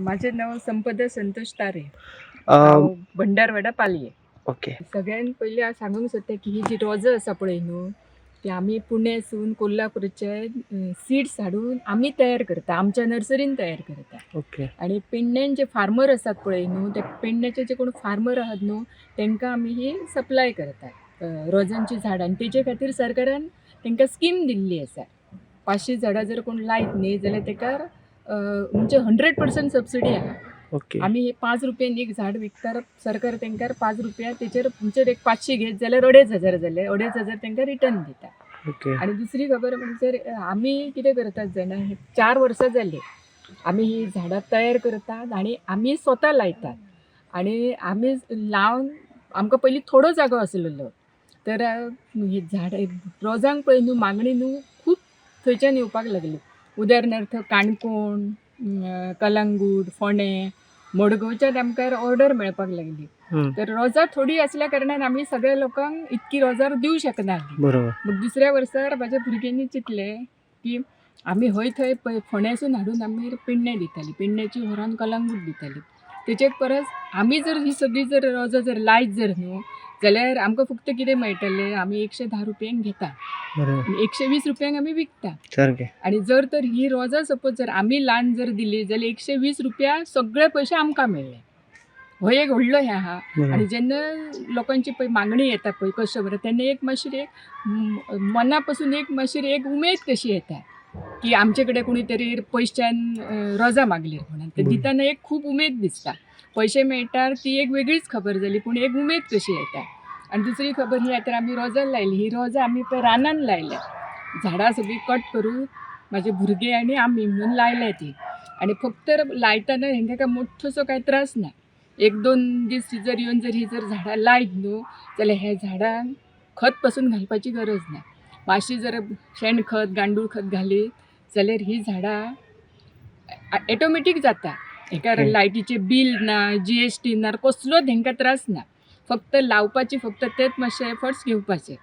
माझे नाव संपदा संतोष तारे. अ, हांव भंडारवाडा पालये. ओके. सगळ्यान पयलीं हांव सांगूंक सोदता की ही जी रोजां आसा पळय न्हू, ती आमी पुण्यासून कोल्हापूरचे सिड्स हाडून आमी तयार करता, आमच्या नर्सरीन तयार करता. ओके. आनी पेडण्यान जे फार्मर आसात पळय न्हू, ते पेडण्याचे जे कोण फार्मर आहात न्हू, तांकां आमी ही सप्लाय करता रोजांची झाडां. आनी तेजे खातीर सरकारान तांकां स्कीम दिल्ली आसा. 500 झाडां जर कोण लायत न्ही जाल्यार ताका म्हणजे 100% सबसिडी आहा. ओके. आमी हे 5 रुपयान एक झाड विकता, सरकार तांकां 5 रुपया तेचेर म्हणजे एक 500 घेत जाल्यार 2500 जाले, 2500 तांकां रिटर्न दिता. ओके. आणि दुसरी खबर म्हणजे आमी कितें करतात जाणा, हे 4 वर्सां जाली आमी ही झाडां तयार करतात आनी आमी स्वता लायतात. आनी आमी लावन आमकां पयलीं थोडो जागो आसलेलो, तर ही झाडां रोजांक पळय न्हू मागणी न्हू खूब थंयच्यान येवपाक लागली. उदाहरणार्थ काणकोण, कलंगूट, फोंडें, मडगांवच्यान आमकां ऑर्डर मेळपाक लागली. हम्म, तर रोजां थोडी आसल्या कारणान आमी सगळ्या लोकांक इतकी रोजां दिवं शकना. बरोबर. मग दुसऱ्या वर्सा म्हाज्या भुरग्यांनी चिंतलें की आमी हय थंय पळय फोंड्यासून हाडून आमी पेडणे दिताली, पेडण्याची व्हरोन कलंगूट दिताली. तेचे परस आमी जर ही सगळी जर रोजां जर लायत जर न्हू जाल्यार आमकां फक्त कितें मेळटलें, आमी 110 रुपयांक घेता बरोबर. आनी 120 रुपयांक आमी विकता. सारकें. आनी जर तर ही रोजां सपोज जर आमी ल्हान जर दिली जाल्यार 120 रुपया सगळे पयशे आमकां मेळ्ळे. हो एक व्हडलो हें आहा. बरोबर. आनी जेन्ना लोकांची पळय मागणी येता पळय कस्टमर, तेन्ना एक मातशी एक मना पासून एक मातशी एक उमेद कशी येता की आमचे कडेन कोणी तरी पयशान रोजां मागली म्हणून ते बरोबर. दितना एक खूब उमेद दिसता. पयशे मेळटा ती एक वेगळीच खबर जाली, पूण एक उमेद कशी येता. आनी दुसरी खबर ही आतां आमी रोजां लायली, ही रोजां आमी पळय रानान लायल्या, झाडां सगळीं कट करून म्हाजे भुरगे आनी आमी म्हणून लायल्या ती. आनी फक्त लायतना हेंकां काय मोठोसो काय त्रास ना, 1-2 दीस जर येवन जर ही जर झाडां लायत न्हू जाल्यार ह्या झाडांक खत पसून घालपाची गरज ना. मातशी जर शेणखत गांडूळ खत घालीत जाल्यार ही झाडां एटोमॅटीक जाता. हेका ओके. लायटीचें बील ना, GST ना, कसलोच हेंकां त्रास ना. फक्त लावपाची फक्त तेच मातशे एफर्ट्स घेवपाचे.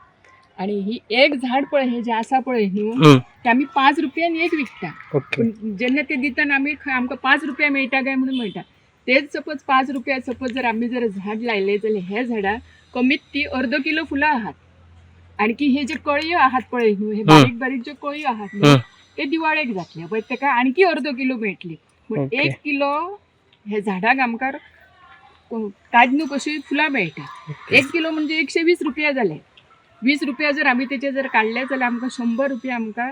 आनी ही एक झाड पळय हें जें आसा पळय न्हू, हम्म, ते आमी 5 रुपयान एक विकता. ओके. पूण जेन्ना ते दितना आमी खंय आमकां 5 रुपया मेळटा काय म्हणून मेळटा. तेच सपोज 5 रुपया सपोज जर आमी जर झाड लायलें जाल्यार ह्या झाडाक कमीत ती अर्द किलो फुलां आहात. आणकी हे जे कळयो आहात पळय न्हू, हे बारीक बारीक ज्यो कळयो आहात न्हू ते दिवाळेक जातले, पळय तेका आणकी अर्द किलो मेळटली. पूण ओके. 1 किलो हे झाडाक आमकां काजनू कशी फुलां मेळटा. ओके. 1 किलो म्हणजे 120 रुपया जाले. 20 रुपया जर आमी तेचे जर काडले जाल्यार आमकां 100 रुपया आमकां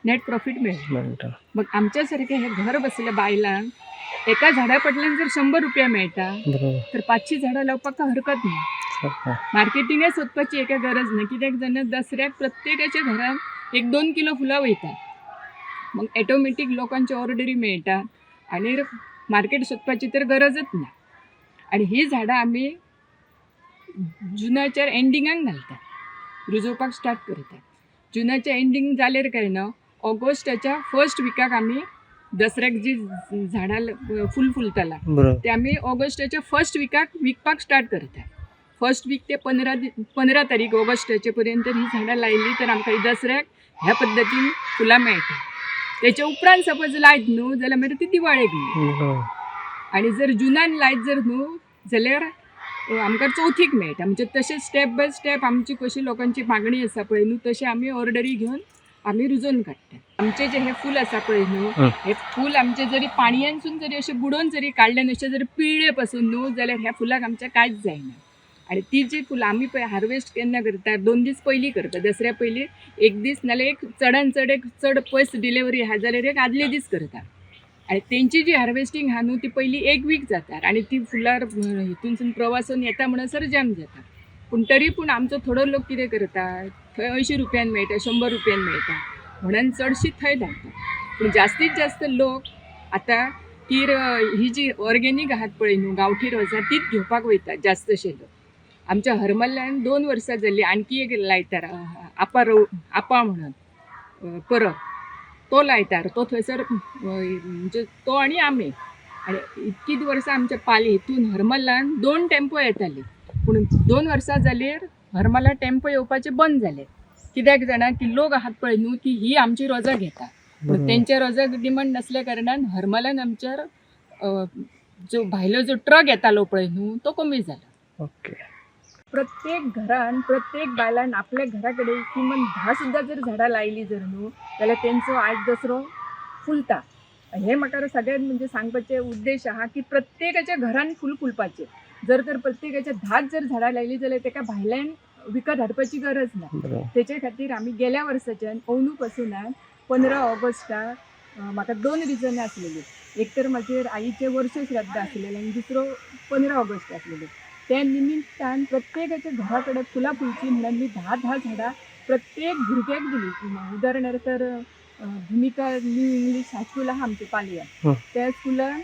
नेट प्रॉफीट मेळ्ळें. मेळटा. मग आमच्या सारखे हे घर बसल्या बायलांक एका झाडा फाटल्यान जर 100 रुपया मेळटा बरोबर. तर 500 झाडां लावपाक काय हरकत ना. सारकें. मार्केटिंगय सोदपाची एका गरज ना, कित्याक जाणा दसऱ्याक प्रत्येकाच्या घरान 1-2 किलो फुलां वयता. मग एटोमॅटीक लोकांची ऑर्डरी मेळटा आनी मार्केट सोदपाची तर गरजच ना. आनी ही झाडां आमी जुनाच्या एंडिंगाक घालता, रुजोवपाक स्टार्ट करता. जुनाच्या एंडींग जालेर काय ना ऑगस्टाच्या फर्स्ट विकाक आमी दसऱ्याक जी झाडां फूल फुलतला बरोबर. ते आमी ऑगस्टाच्या फर्स्ट विकाक विकपाक स्टार्ट करता. फर्स्ट वीक ते 15 तारीख ऑगस्टाचे पर्यंत ही झाडां लायली तर आमकां दसऱ्याक ह्या पद्दतीन फुलां मेळटा. तेच्या उपरांत सपोज लायत न्हू जाल्यार मागीर ती दिवाळेक मेळटा. बरोबर. आनी जर जुनान लायत जर न्हू जाल्यार आमकां चवथीक मेळटा. म्हणजे तशें स्टेप बाय स्टेप आमची कशी लोकांची मागणी आसा पळय न्हू तशें आमी ऑर्डरी घेवन आमी रुजोवन काडटा. आमचें जें हें फूल आसा पळय न्हू, हे फूल आमचें जरी पाणयेनसून जरी अशें बुडोवन जरी काडलें न्हू, अशें जरी पिळ्ळे पासून न्हू जाल्यार ह्या फुलाक आमच्या कांयच जायना. आनी ती जी फुलां आमी पळय हार्वेस्ट केन्ना करता, 2 दीस पयलीं करता, दसऱ्या पयलीं 1 दीस नाल्यार एक चडान चड एक चड पयस डिलेवरी आहा जाल्यार एक आदले दीस करता. आनी तेंची जी हार्वेस्टींग आहा न्हू ती पयलीं 1 वीक जाता आनी ती फुलां हितूनसून प्रवासून येता म्हणसर जॅम जाता. पूण तरी पूण आमचो थोडो लोक कितें करता, थंय 80 रुपयान मेळटा, 100 रुपयान मेळटा म्हणून चडशी थंय धाडटा. पूण जास्तीत जास्त लोक आतां ती ही जी ऑर्गेनीक आहात पळय न्हू गांवठी रोजां तीच घेवपाक वयता जास्तशे लोक. आमच्या हरमल्यान 2 वर्सां जालीं आणकी एक लायतार आपा आपा म्हणून परब तो लायतार, तो थंयसर म्हणजे तो आनी आमी. आनी इतकीं वर्सां आमच्या पाली हितून हरमलान 2 टेम्पो येताले, पूण 2 वर्सां जालीर हरमला टेम्पो येवपाचे बंद जाले. कित्याक जाणा की लोक आहात पळय न्हू ती ही आमची रोजां घेता, पूण तेंच्या रोजाक डिमांड नासल्या कारणान हरमलान आमच्या जो भायलो जो ट्रक येतालो पळय न्हू तो कमी जाला. ओके. प्रत्येक घरान प्रत्येक बायलान आपल्या घरा कडेन किमान 10 सुद्दां जर झाडां लायलीं जर न्हू जाल्यार तेंचो आयज दसरो फुलता. हें म्हाका सगळ्यांत म्हणजे सांगपाचें उद्देश आहा की प्रत्येकाच्या घरान फूल फुलपाचें. जर तर प्रत्येकाच्या 10 जर झाडां लायलीं जाल्यार तेका भायल्यान विकत हाडपाची गरज ना. बरोबर. तेचे खातीर आमी गेल्या वर्साच्यान अंदू पासून 15 ऑगस्टाक म्हाका 2 रिजनां आसलेलीं. एक तर म्हाजेर आईचें वर्स श्राद्ध आसलेलें आनी दुसरो 15 ऑगस्ट आसलेलो. त्या निमित्तान प्रत्येकाच्या घरा कडेन फुलां फुलचीं म्हणून मी 10-10 झाडां प्रत्येक भुरग्याक दिली. उदाहरणार्थ तर भुमिका न्यू इंग्लीश हायस्कूल आहा आमचें पालयां, त्या स्कुलान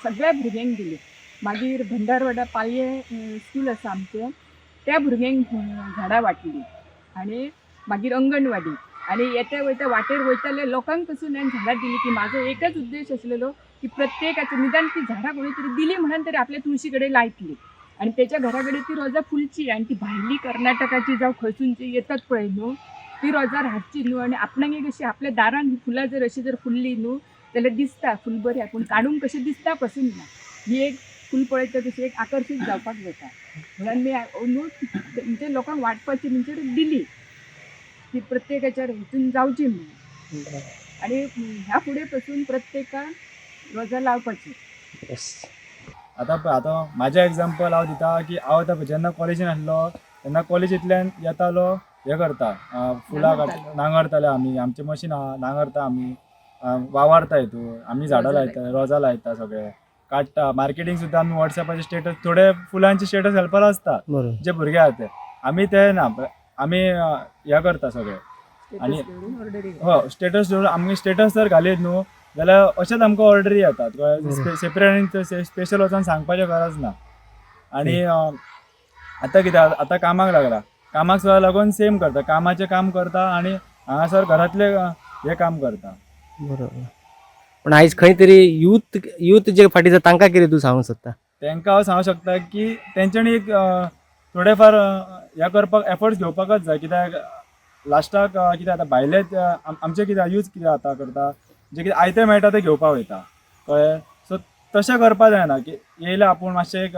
सगळ्या भुरग्यांक दिली. मागीर भंडारवाडा पालये स्कूल आसा आमचें, त्या भुरग्यांक झाडां वांटली. आनी मागीर अंगणवाडी आनी येता वयता वाटेर वयताले लोकांक पसून हांवें झाडां दिली. की म्हाजो एकच उद्देश आसलेलो की प्रत्येकाचे निदान ती झाडां कोणी तरी दिली म्हणून तरी आपल्या तुळशी कडेन लायतली आनी तेच्या घरा कडेन ती रोजां फुलची आनी ती भायली कर्नाटकाची जावं खंयसून जी येतात पळय न्हू ती रोजां हाडची न्हू आनी आपणाक एक अशी आपल्या दारान ही फुलां जर अशी जर फुल्ली न्हू जाल्यार दिसता फूल बरें, पूण काडूंक कशें दिसता पसून ना. ही एक फूल पळयता तशी एक आकर्शीत जावपाक जाता म्हणून मी न्हू म्हणजे लोकांक वांटपाची म्हणजे दिली की प्रत्येकाच्या हितून जावची म्हणून. आनी ह्या फुडें पसून प्रत्येकान रोजां लावपाची. येस. आतां पळय, आतां म्हाजें एग्जाम्पल हांव दिता की हांव आतां जेन्ना कॉलेजीन आसलो तेन्ना कॉलेजींतल्यान येतालो, हें करता, फुलां नांगरतालो. नांगरताले आमी, आमचें मशीन आहा, नांगरता आमी, वावरता हितून आमी, झाडां रोजां लायता, रोजां लायता, सगळें काडटा. मार्केटींग सुद्दां आमी वॉट्सॅपाचे स्टेटस, थोडे फुलांचे स्टेटस घालपाक आसता जे भुरगे आहा ते, आमी ते ना, आमी हें करता सगळें. स्टेटस दवरून ऑर्डरी. हो, स्टेटस दवरून आमगे स्टेटस जर घालीत न्हू जाल्यार अशेंच आमकां ऑर्डरी येतात. बरोबर. सेपरेट आनी स्पेशल वचोन सांगपाचें गरज ना. आनी आतां कितें आतां कामाक लागला, कामाक सुद्दां लागून सेम करता, कामाचें काम करता आनी हांगासर घरांतलें हें काम करता. बरोबर. पण आयज खंय तरी यूथ यूथ जे फाटीं आसा तांकां कितें तूं सांगूंक सोदता? तांकां हांव सांगूंक शकता की तेंच्यांनी एक थोडे फार हें करपाक एफर्ट्स घेवपाकच जाय. कित्याक लास्टाक कितें जाता, भायले आमचें कितें यूज कितें आतां करता, जें कितें आयतें मेळटा तें घेवपाक वयता, कळ्ळें? सो तशें करपा जायना की येयलें आपूण मातशें एक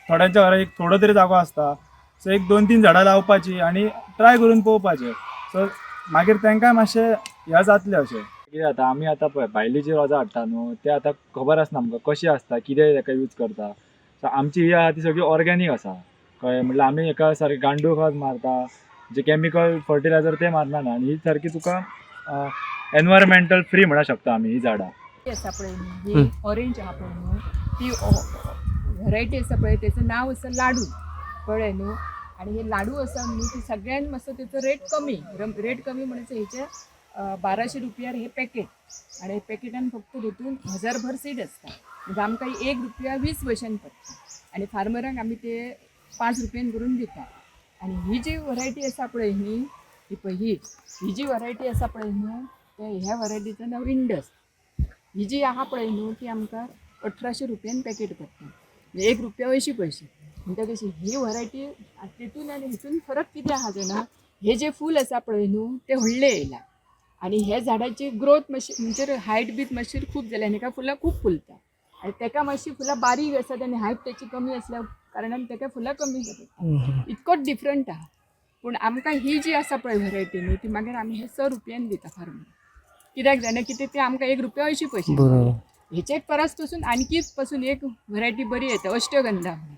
थोड्यांच्या घरा एक थोडो तरी जागो आसता, सो एक 2-3 झाडां लावपाची आनी ट्राय करून पळोवपाचें. सो मागीर तांकांय मातशें हें जातलें. अशें कितें जाता, आमी आतां पळय भायली जी रोजां हाडटा न्हू ते आतां खबर आसना आमकां कशी आसता, कितें ताका यूज करता. सो आमची ही आहा ती सगळी ऑर्गेनीक आसा, कळ्ळें? म्हटल्यार आमी हेका सारकें गांडूळ खत मारता, जे केमिकल फर्टिलायझर ते मारना ना, आनी ही सारकी तुका एनवायरमेंटल फ्री म्हणू शकता आमी ही झाडां. ही आसा पळय न्हू, ही ऑरेंज आहा पळय न्हू, ती व्हरायटी आसा पळय, तेचें नांव आसा लाडू, कळ्ळें न्हू. आनी हे लाडू आसा न्हू ती सगळ्यान मातसो तेचो रेट कमी, रेट कमी म्हणजे हेचे 1200 रुपयार हे पॅकेट, आनी हे पॅकेटान फक्त तितून 1000 भर सीड आसता. म्हणजे आमकां 1 रुपया 20 पयशान पडटा आनी फार्मरांक आमी ते 5 रुपयान करून दिता. आनी ही जी व्हरायटी आसा पळय ही ही पळय ही ही जी व्हरायटी आसा पळय न्हू ते ह्या व्हरायटीचें नांव इंडस. ही जी आहा पळय न्हू ती आमकां 1800 रुपयान पॅकेट पडटा, म्हणजे 1 रुपया 80 पयशे. म्हणटा कशी ही व्हरायटी तितून आनी हितून फरक कितें आहा जाणा, हे जे फूल आसा पळय न्हू ते व्हडलें येयलां आनी हे झाडाची ग्रोथ मातशी म्हणजे हायट बीत मातशी खूब जाल्या आनी हेका फुलां खूब फुलता. आनी तेका मातशी फुलां बारीक आसात आनी हायट तेची कमी आसल्या कारणान तेका फुलां कमी जाता. इतकोच डिफरंट आहा. पूण आमकां ही जी आसा पळय व्हरायटी न्हू ती मागीर आमी हे 100 रुपयान दिता फार्मर. कित्याक जाणा कितें ते आमकां 1 रुपया 80 पयशे. हेचे परस पसून आणखी पसून एक व्हरायटी बरी येता अष्टगंधा म्हणून,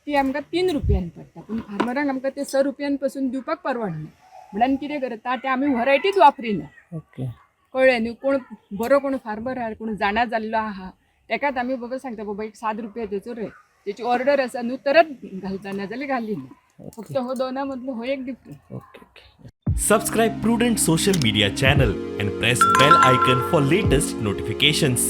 ती आमकां 3 रुपयान पडटा. पूण फार्मरांक आमकां ते 100 रुपयान पसून दिवपाक परवडना म्हणून कितें करता ते आमी व्हरायटीच वापरिना. ओके. कळ्ळें न्हू? कोण बरो कोण फार्मर आहा, कोण जाणा जाल्लो आहा तेकाच आमी बाबा सांगता बाबा एक 7 रुपया तेचो रेट, तेची ऑर्डर आसा न्हू तरच घालता, ना जाल्यार घालिना. फक्त हो दोना मदलो हो एक difference. Okay okay. Subscribe Prudent Social Media channel and press bell icon for latest notifications.